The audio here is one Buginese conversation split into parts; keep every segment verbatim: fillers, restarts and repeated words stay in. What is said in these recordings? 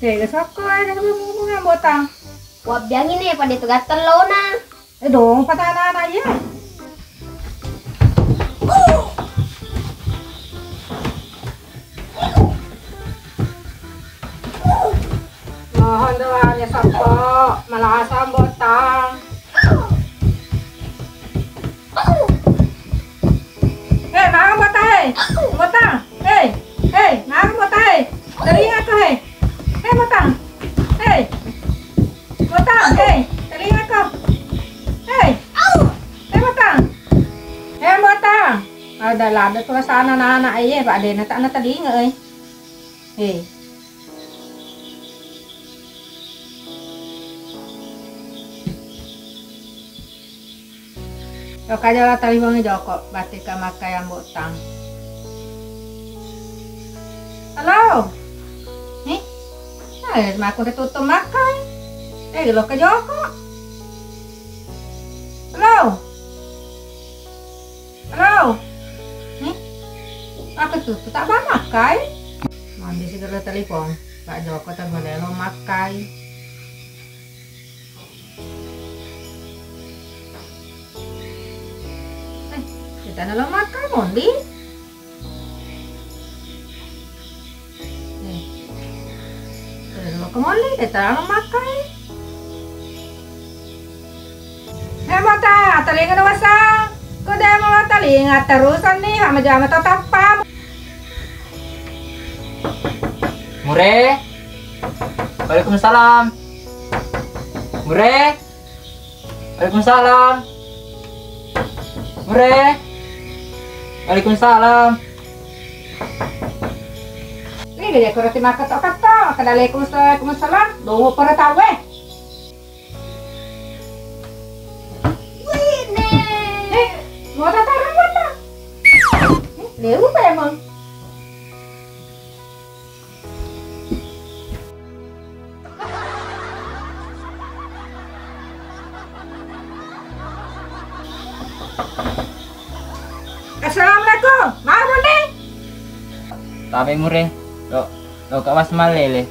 Tega sokko ada bunga-bunga botang. Wabbiangi ne pada itu gatel lona. Eh, dong patana anak iya. Mohon doanya sokko, malasa botang. Eh, maga botang, eh. Botang, eh. Eh, maga botang, eh. Telinga ko, eh. Eh, botang. Eh. Botang, eh. Telinga ko. Eh. Eh, botang. Eh, botang. Ada lada tuasana anak-anak, eh, Pak Dena tak na telinga, eh. Eh. Loka jolo talipongngi joko, battika makkai Ambo Tang. Halo? Nih? Eh, makku tuttup makkai. Eh, loka joko. Halo? Halo? Nih? Makku tuttup tak ba makkai? Mandi segala telepon. Pak Joko tak boleh lo makkai. Eh, kita nalo makan, Mondi. Eh, kita nalo ke Mondi, kita nalo makan. Eh, mata, telinga dewasa. Kok dia mau telinga terusan nih, sama jama tatapam. Mure. Waalaikumsalam. Mure. Waalaikumsalam. Mure. Waalaikumsalam. Ini dia kurati makato-kato, kada waalaikumsalam, waalaikumsalam. Dongo para tawe. Wih, nih. Eh, mau tataran mana? Eh, lewu apa emang? Assalamualaikum, mau Mondi? Tabe Mure, lo lo kawas malele.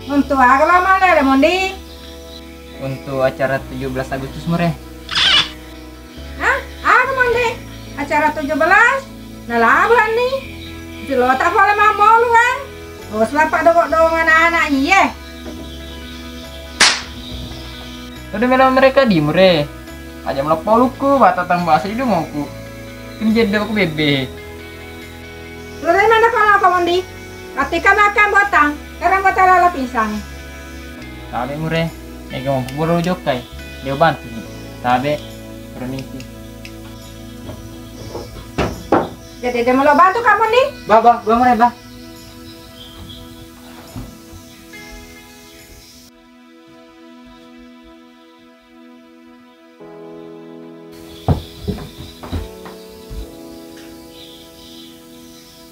Untuk aga lo malele, Mondi? Untuk acara tujuh belas Agustus, Mure. Hah? Aga, Mondi? Acara tujuh belas? Nalabani. Silota pole mammoluang. Terus lapa doko-doko anak-anak iye. Tadi melo mereka di Mure. Aja melo poluku, bata tambah sidu ngoku. Ini jadi aku bebe. Lurena na kono ko Mondi. Atika makan botang, karang botang lala pisang. Tabe Mure, ega mau boro jokkai. Dia bantu ni. Tabe, permisi. Jadi dia mau bantu kamu nih. Ba, ba, ba Mure, ba.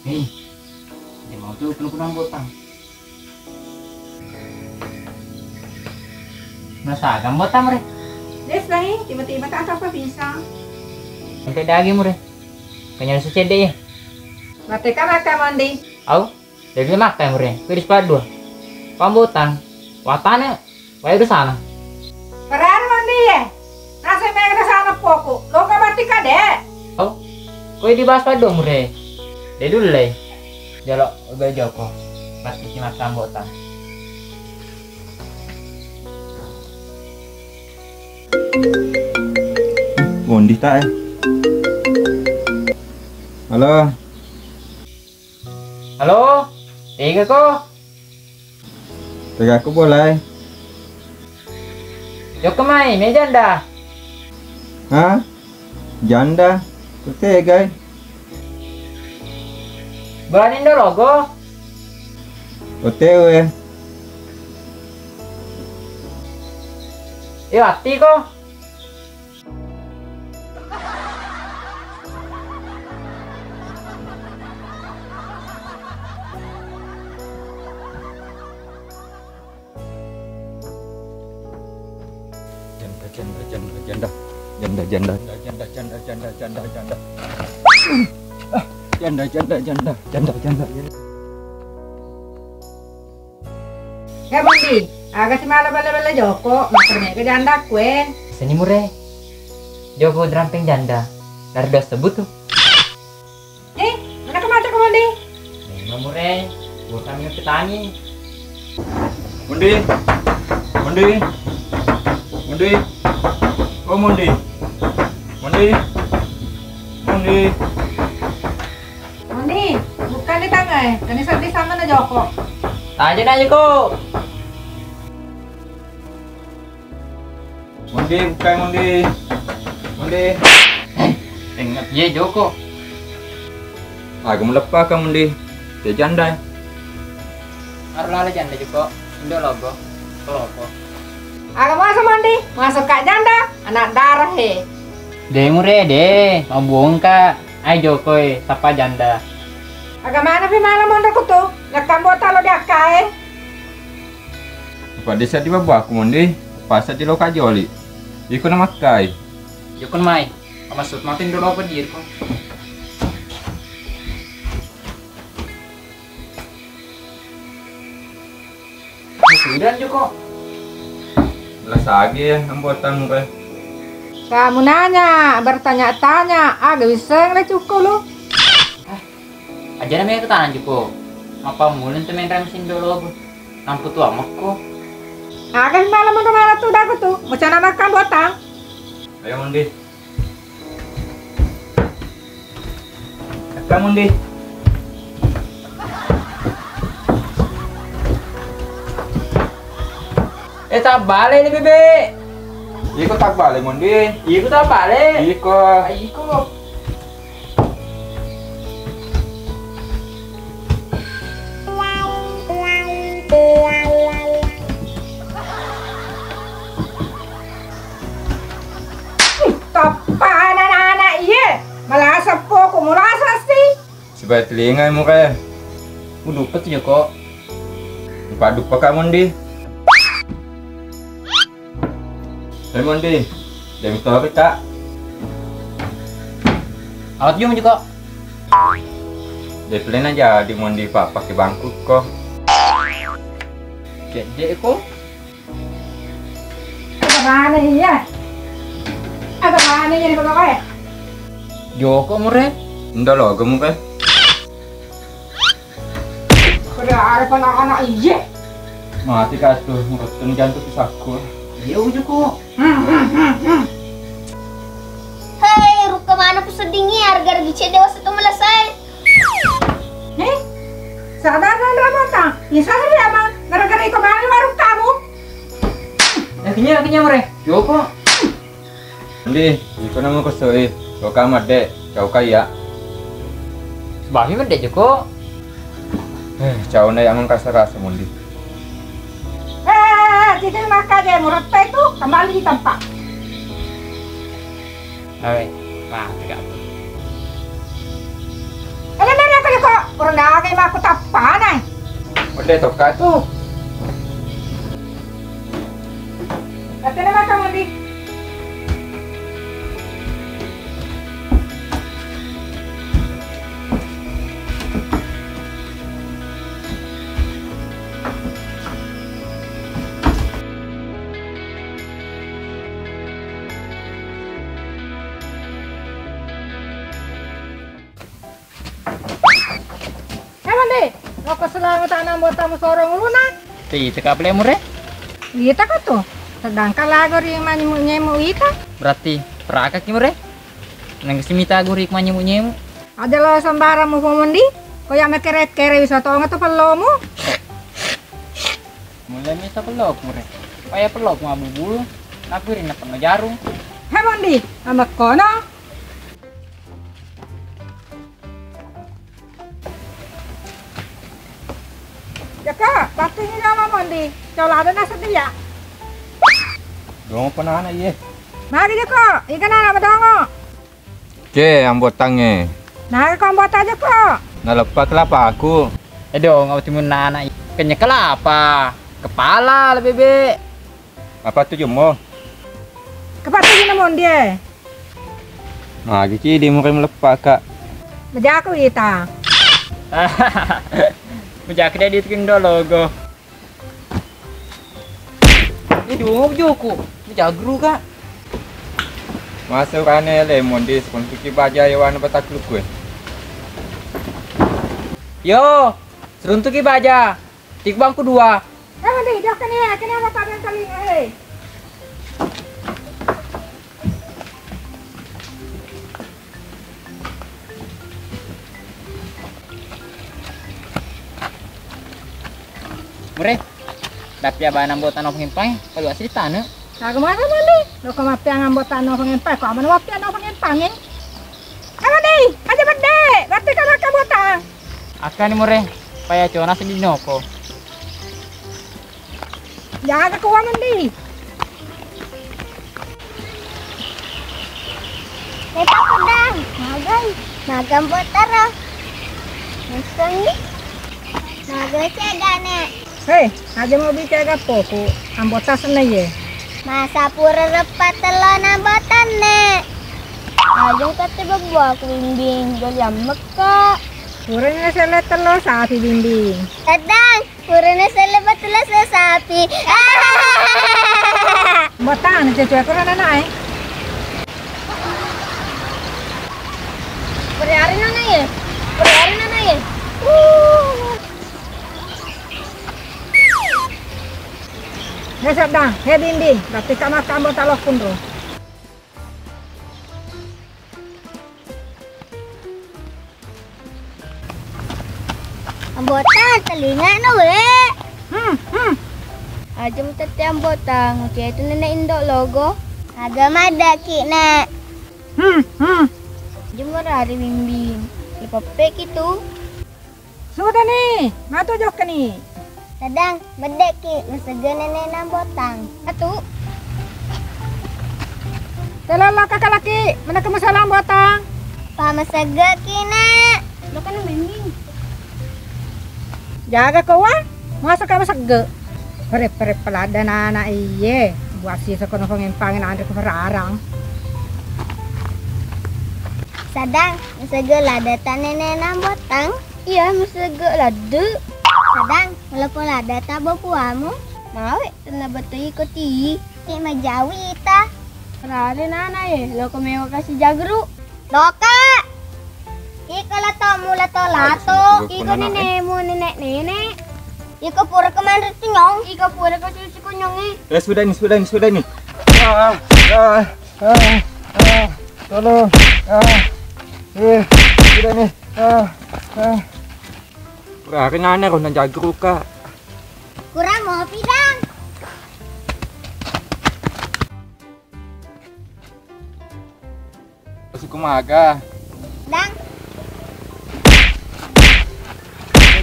Hei, de mau tu kunu-kunu botang. Masa agam botang, Mure? Des, dai, tiba-tiba tak apa bisa. Sampai daging, Mure. Kanyang suci deh, ya. Mati kan makan mandi. Au? Jadi makkai Mure, pedis paddua. Pambotang, watane, wae dosana. Parano Mondi ye. Nasa mega dosana poku, loka batti kade. Oh, koi dibahas paddua Mure. De dullei. Jolo, uga joko. Pasti si makkambotang. Mondi tak eh. Halo. Halo, tega ko? Tega ko bolai. Jokka mai, me janda. Hah? Janda? Ko tegai? Bolani ndo logo? O T W. Yo atti ko. Janda, janda, janda, janda. Janda, janda, janda, janda, janda, janda, janda. Ah, janda, janda, janda, janda, janda, janda. Eh, Mondi, aga si mala belle-belle joko, makkeda mega janda kue. Seni mure. Joko derampeng janda. Dari dua sebut tuh. Eh, mana kemana kau, Mondi? Memang mure, bukan yang petani. Mondi, Mondi, Mondi, oh Mondi, Mondi, Mondi. Mondi, bukan di tangan, kani sedih sama na joko. Aja nanya kok. Mondi, bukkai Mondi. Mondi. Eh, engnge iye joko. Aga muleppa ka Mondi. Te janda. Aro lala janda joko. Indo logo. Keloko. Aga masuk Mondi, masuk ka janda, anak darah he. De mure de, mabuong ka. Ai joko e, sapa janda. Aga mana pi malam monro kutu, nakkambo talo di akkae. Pada seddi babbaku Mondi, pasa di loka joli. Iko na makkai. Jokon mai. Maksud makin dulu apa dirko? Sudah joko. Belas lagi ya, ambo tanu re. Kamu nanya, bertanya-tanya, aga wiseng le cukup lu. Aja namanya ke tanah joko. Apa mulin temen rem sindo logo. Nampu tua mekko. Aga malam untuk mana tuh dapat tuh. Macam nama kamu botang. Ayo Mondi. Akka Mondi. Eh, tabbale ni bebe. Iko tabbale Mondi. Iko tabbale. Iko. Iko. Tappana anak-anak iye, malasa poko mulasa si. Sibawa telinga muka. Udah peti joko. Lupa dupa kamu ndi. Hai Mondi, de' mitori ka. Awat jum joko. De' plena jadi Mondi pa pake bangku ko. Gede ko. Ada mana iya? Ada mana iya di pondok e? Joko mure. Nda logo mure. Pada ada anak-anak iye. Mati ka tu, merettun jantung pisakku. Iya ujuku. Hei, rukka mana ku seddingi harga gice dewasa tu melesai. Eh, sabar nang ramota. Bisa saja ama gara-gara iko mani warung kamu. Eh, kenyal kenyal mure. Joko. Ndi, iko namo kesoi, coka madde, coka iya. Sebab ini madde joko. Eh, cauna ya mengkasa-kasa Mondi. Eh, tidak maka je murette itu kembali di tempat. Awe, mati ka. Ada dari aku joko, kurang dagai aku tappana. Madde tokka tu. Katene maka Mondi. Eh, Mondi, loko selama tanam botamu sorong uluna. Ti, teka pale mure? Ita ka tu. Sedangkan lago ri manyemu-nyemu ita. Berarti peraka ki mure? Nang simita guri manyemu-nyemu. Aja lo sembarang mu Mondi. Ko ya mekere-kere bisa tonga tu pellomu. Mulai misa pello mure. Paya pello mabubulu. Napiring na penno jarum. Hai Mondi, ambek kono. Jaka, pasti ini nama Mondi. Cola ada nasi dia. Dongo penana iye. Mari Joko, ikan anak bedongo. Oke, ambotangnge. Nah, kau ambotan Joko. Naleppa kelapa aku. Edo, ngau timun nana. Kenya kelapa. Kepala lebih be. Apa tujumu? Kepala tujuh namun dia. Magi ki di murim lepa ka. Mejaku ita. Mejaku dia di tikin dolo go. Tuo bujuku, jagru ka. Masuk ane lemon di sekontuki baja yawana bataklukue. Yo, seruntuki baja. Tikbangku dua. Eh, mandi, dia kena, kena apa tak ada telinga, eh. Mure, dappi abana bota no pengempang, kalau asli tane. Naga mana mandi? Lo kematian bota no pengempang, kok mana wapian no pengempang, eh? Apa deh? Aja bedde, berarti kan makan bota. Akani mure, paya cona sedih noko. Jaga ko wameng di. Kita pedang, magai, magang botara. Musengi, magai cegane. Hei, aja mau bicara poku, ambota senna ye. Masa pura reppa tello na botanne. Aja tette bebbu aku bimbing, dolian mekka. Pura na sele tello sapi bimbing. Tedang. Purana selle batu lasa sapi. Batang na cewek kurang anak eh. Pura ari nana ye. Pura ari nana ye. He sedang, he dinding, tapi kama kambo talokun ro. Ambotang, telinga no we. Hmm, hmm. Aja mutette ambotang, ucai tu nenek indok logo. Aga madaki nek. Hmm, hmm. Aja murari bimbing. Lepeppe kitu. Sudah ni, matu jokka ni. Sedang, bedeki, masegga nenek nambotang. Atu. Telalla kakak laki, mana ke masalah botang? Pa masegga ki nek. Lo kan mending. Jaga ko wa, masa ka masegga. Pere-pere pelada nana iye, buat si sekono pengempang nanti ku perarang. Sedang, masegga lada ta nenek nambotang. Iya, masegga ladde. Sedang, melepo lada ta bapuamu. Mawe, tenna betu iko ti. Ki majawi ita. Rare nana ye, loko mewa kasi jagru. Loka. Iko lato mula to lato. Iko nenek mu nenek nenek. Iko pura kemanre tunyong. Iko pura ko cuci kunyong e. Eh, sudah ini, sudah ini, sudah ini. Ah, ah, ah, ah, tolong. Ah, eh, sudah ini. Ah, ah. Rare nana ro na jagru ka. Kurang mau pidang. Suku maga. Dang.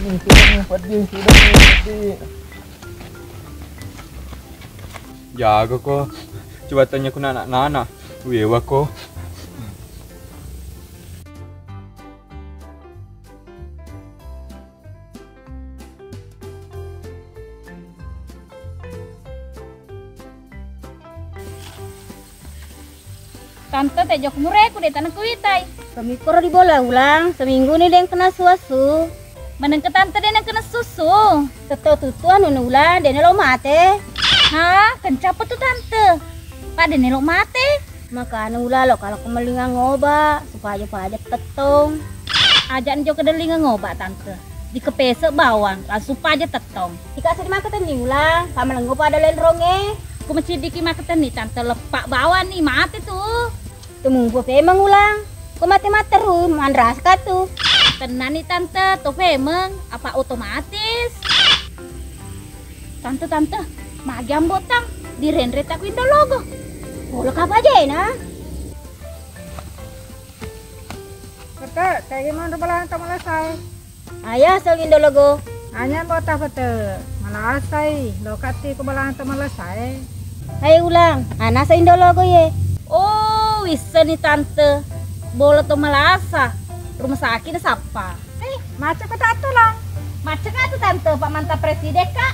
Ini sudah nih, pedih, sudah nih, pedih. Jago ko. Coba tanya ku nana-nana. Wewa ko. Tante, te jokka mureku de' tana kuitai. Kami koro di bola ulang, seminggu ni deng kena suasu. Manengka tante de' nengkena susu. Teto tutu anu ni ulang, de' nelo mate. Ha, kencapa tu tante? Pada nelo mate. Makana ulalo kalo kemelingang oba, supaja-paja tettong. Aja' njo kedelingang oba, Tante. Dikepese bawang, langsung paja tettong. Ika seddi maka tenni ulang, pamalengngo pada lenrongnge. Ko maciddiki maka tenni, Tante, leppa bawang ni, mate tu. Tumumpu pemeng ulang. Ko mate-mate ru, manrasa ka tu. Tennani, Tante, to pemeng, apa otomatis? Tante, tante, magi ambotang direnre taku Indo Logo. Polo kapajena. Pete, tegi monro balana to malasai. Aya, so Indo Logo. Anya ambotang pete, malasai, lokati ko balana to malasai. Hai ulang, ana so Indo Logo ye. Oh, wisseni tante. Bolo to malasa. Rumah sakit na sappa. Eh, macca ko tatu, Lang? Macca ka tu, Tante, Pak Mantan Presiden ka.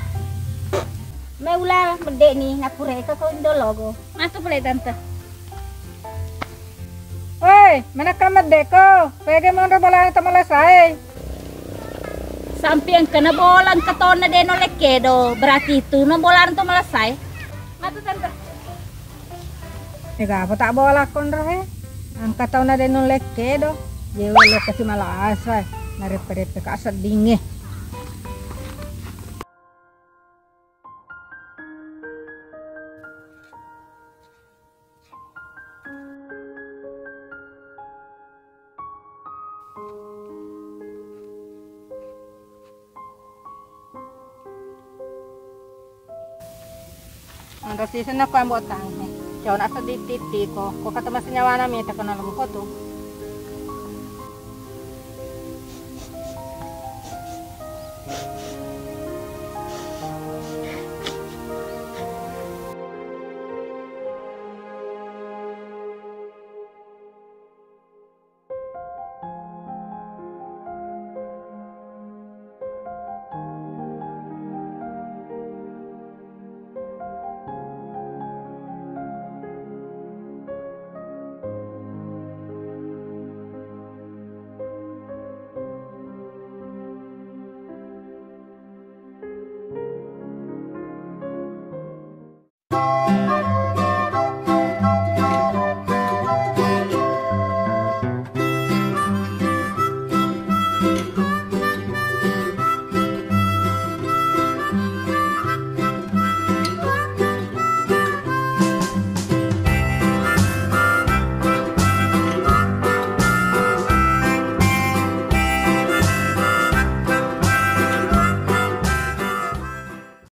Mai ulang, bedde ni, napureka ko Indo Logo. Matu pole, Tante. Oi, menakka medde ko, pege monro bolana to malasae. Sampi engkana bola engka tonna de' no lekkedo, berarti itu no bolana to malasae. Ega apa tak bawa lakon rohe? Angka tau na denung lekke do. Jewe lo kasi malasa. Narepe-repe ka seddinge. Onro siseng na ko ambo tangnge. Cau na seddi titti ko. Ko kata masa nyawana mita ko na lompo tu.